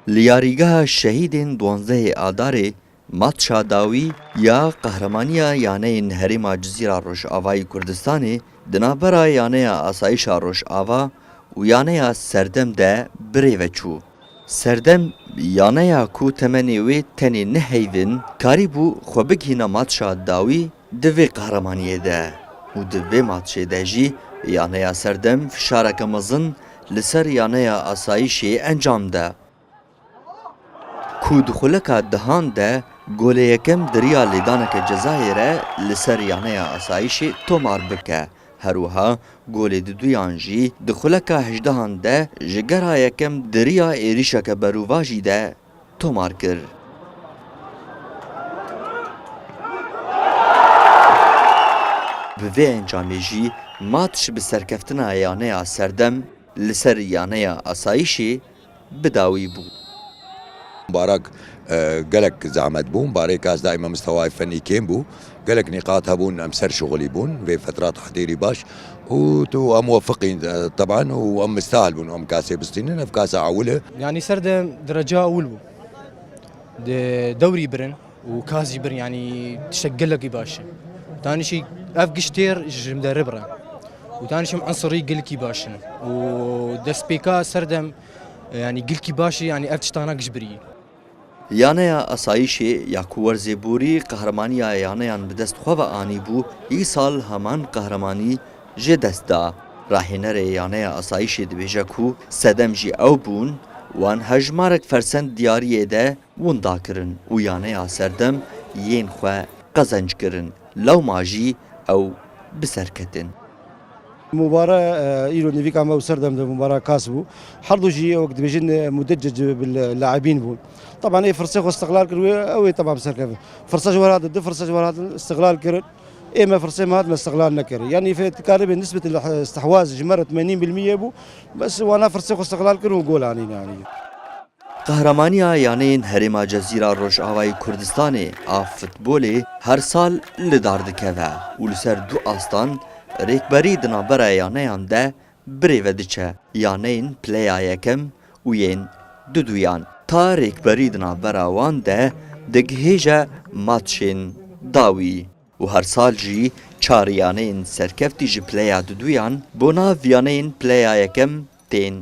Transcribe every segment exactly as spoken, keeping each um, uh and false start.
Li yarîgeha şehîdên duwazdehê Adarê, matşa dawî ya qehremanîya yaneyên Herêma Cizîra Rojavayî Kurdistanê di navbera yaneya Asayîşa Rojava û yaneya Serdem de birêve çû. Serdem, yaneya ku temenê wê tenê neh heyv in, karîbû xwe bigihîne matşa dawî di vê qehremaniyê de û di vê matşê de jî yaneya Serdem fişareke mezin li ser yaneya Asayîşê encam da. Ku di xuleka dehan de golê yekem di riya lêdaneke cezayê re li ser yaneya Asayîşê tomar bike. Her wiha golê diduyan jî di xuleka hejdehan de ji gera yekem di riya êrîşeke berûvajî de tomar kir. Bi vê encamê jî matş bi serkeftina yaneya Serdem li ser yaneya Asayîşê bi dawî bû. Mubarak, e, gelek zehmet bû. Mubarê kas daîma mistewayê fenî kêm bû. Gelek nîqat hebûn, em ser şixulî bûn vê fetra tahdîrî baş. Û tu em muwefiqîn, e, teban û em mistahil bûn em kasê bistînin. Ev kasa ewil e. Yanî Serdem dereca ewil bû. Di dewrî birin û kas jî birin, yanî tiştek gelekî baş e. Tanî jî ev giş têr ji min derê bire. Û tanî jî em unsurî gelkî baş in. Û destpêka Serdem, yanî gelkî baş e, yanî ev tiştana giş birî. Yaneya Asayîşê ya ku werzê borî qehremanîya yaneyan bi dest xwe ve anîbû, îsal heman qehremanî jê dest da. Rahênerê yaneya Asayîşê dibêje ku sedem jî ew bûn, wan hejmarek fersend diyariyê de winda kirin û yaneya Serdem yên xwe qezenc kirin. Lewma jî ew bi ser ketin. Mubare, e, îro nêvîka me û Serdem de mubara kas bû. Herdu jî wek dibêjin, e, mudeccec bil laibîn bûn. Teban ê firsê xwe istiqlal kir wê, ew ê teban bi ser kevin. Firse ji we re hatin, du firse ji we re hatin, istiqlal kirin. Ê me firsê me hat, me istiqlal nekir. Yanî fê dikaribê nisbet li istihwaz ji me re temenîn bil miyê bû. Bes wana firsê xwe istiqlal kirin û gol anîn yanî. Qehremanîya yaneyên Herêma Cezîra Rojavayî Kurdistanê a futbolê her sal li dar dikeve û li ser du astan rêkberî di navbera yaneyan de birêve diçe, yaneyên pileya yekem û yên duduyan. Ta rêkberî di navbera wan de digihêje matşên dawî. Û her sal jî çar yaneyên serkeftî ji pileya duduyan bo nav yaneyên pileya yekem tên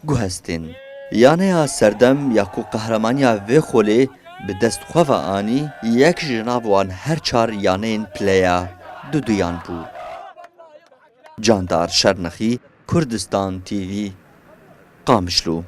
guhestin. Yaneya Serdem ya ku qehremanîya vê xolê bi dest xwe ve anî, yek ji nav wan her çar yaneyên pileya duduyan bû. Candar Şernexî, Kurdistan T V, Qamişlo.